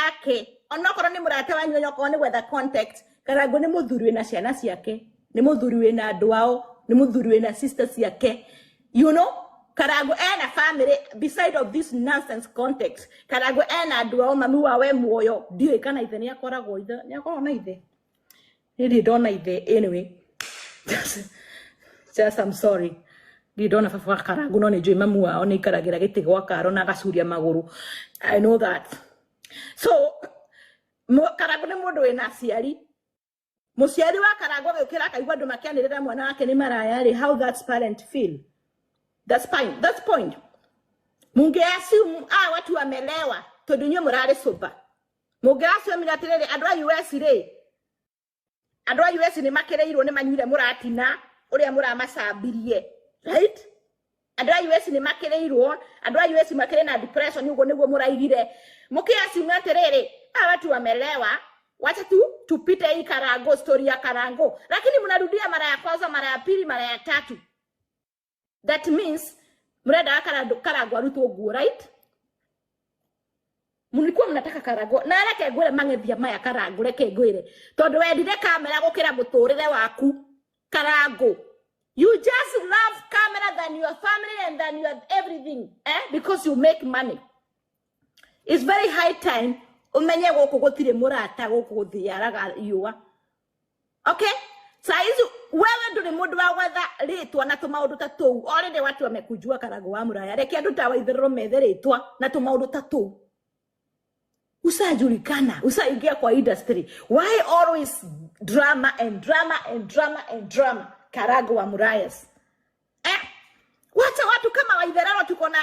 Yake onokorwo nĩ mũrata wanyu, onokorwo nĩ gwetha contact. Karango nĩ mũthuri wĩna ciana ciake, nĩ mũthuri wĩna andũ ao, nĩ mũthuri wĩna sister ciake. Karango ena family beside of this nonsense context. Karango ena andũ ao, mami wao e muoyo, ndiũĩ kana ithe nĩ akoragwo, ithe nĩ akoragwo na ithe, nĩ ndona ithe. Anyway, just I'm sorry, ndirĩ ndona baba wa Karangu, no nĩ njũĩ mamu wao nĩ aikaragĩra gĩtĩ gwa karo na agacuria magũrũ. I know that. So Karangu nĩ mũndũ wĩna aciari. Mũciari wa Karangu agĩũkĩra akaigua andũ makĩanĩrĩra mwana wake nĩ maraya rĩ, how that parent feel? That's fine, that's point. Munge assume ah, watu wamelewa tondũ inyuĩ mũrarĩ sober. Mũngĩ assume atĩrĩrĩ, andũ a US rĩ, andũ a US nĩ makĩrĩirwo, nĩ manyuire mũratina ũrĩa mũramacambirie, right? Andũ a US nĩ makĩrĩirwo, andũ a US makĩrĩ na depression, ũguo nĩguo mũraigire. Mũkĩassume atĩrĩrĩ, hawa watu wamelewa, wacha tu tupite hii Karango, story ya Karango, lakini mnarudia mara ya kwanza, mara ya pili, mara ya tatu. That means mrendaga Karango, Karango arutwo nguo, right? Mlikuwa mnataka Karango na reke ngwĩre mang'ethia maya. Karango, reke ngwĩre, tondũ wendire kamera gũkĩra mũtũrĩre waku. Karango, you just love camera than your family and than your everything, eh? Because you make money. It's very high time umenye gũkũ gũtirĩ mũrata, gũkũ gũthiaraga riũa. Okay, saizi wewe ndũrĩ mũndũ wa gwetha rĩtwa na tũmaũndũ ta tũu. Already watu wamekujua, Karango wa Muraya. Reke andũ ta Waitherero methe rĩtwa na tũmaũndũ ta tũu. Ushajulikana, ushaingia kwa industry. Why always drama and drama and drama and drama, Karango wa Murayas, eh? Wacha watu kama Waitherero tuko na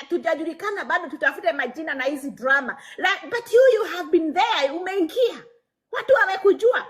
tujajulikana bado, tutafute majina na hizi drama like, but you have been there, umeingia, watu wamekujua.